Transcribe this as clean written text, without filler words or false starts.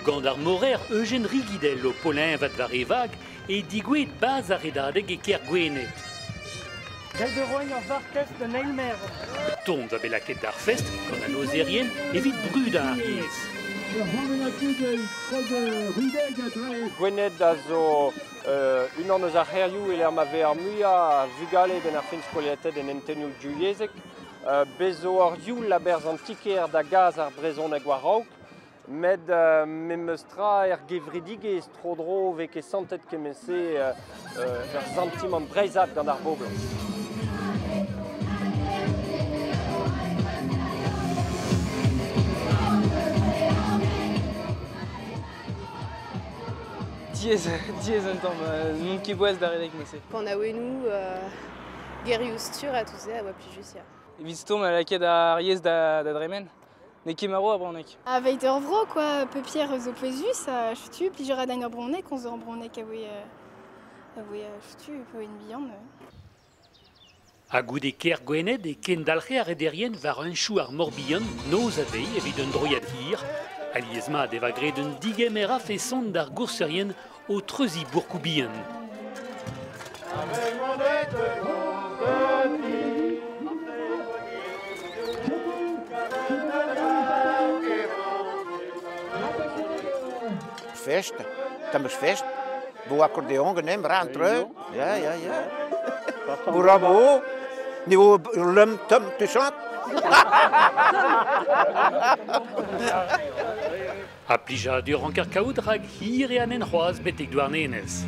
Gant ar morer Eugène Riguidel o poliñvat war e vag e digouezhet bas ar redadeg e kêr Gwened. Deuet da roiñ ur vartez d'un eilmaer. Tont a vez lakaet d'ar fest gant an aozerien evit brudañ ar yezh. Gwened a zo unan eus ar c'hêrioù e-lec'h ma vez ar muiañ a vugale benn ar fin skoliatet en hentennoù divyezhek. Bez zo ur youl a-berzh an ti-kêr da gas ar brezhoneg war-raok, met memes tra er gevredigezh tro-dro 'vez ket santet kement-se ur santimant breizhat gant ar boblañs. Diaes, diaes un tamm, n'on ket boas da redek neuze. Kanaouennoù, gerioù-stur ha tout se a oa plijus, ya. Evit stourm a lakaet ar yezh da, da dremen. N'eo ket marv ar bronneg. Aveit ur vro, quoi, peupier zo pouezus, ha setu, plijer a dain ur bronneg, on zo ur bronneg a voe, a voe, setu, poent bihan. Ha goude kêr Gwened e kendalc'he ar rederien war henchoù ar Mor-Bihan noz ha deiz evit un droiad hir. Alies-mat e va graet un digemer a-feson d'ar gourserien o treuziñ bourkoù bihan. Fest, tamm eus fest, bo akordeon ganeomp, ra an treu. Ya, ya, ya. Bravo, niveau lum tum tu chantes. Ha plijadur ranker kaout rak hir eo an hent c'hoazh betek Douarnenez.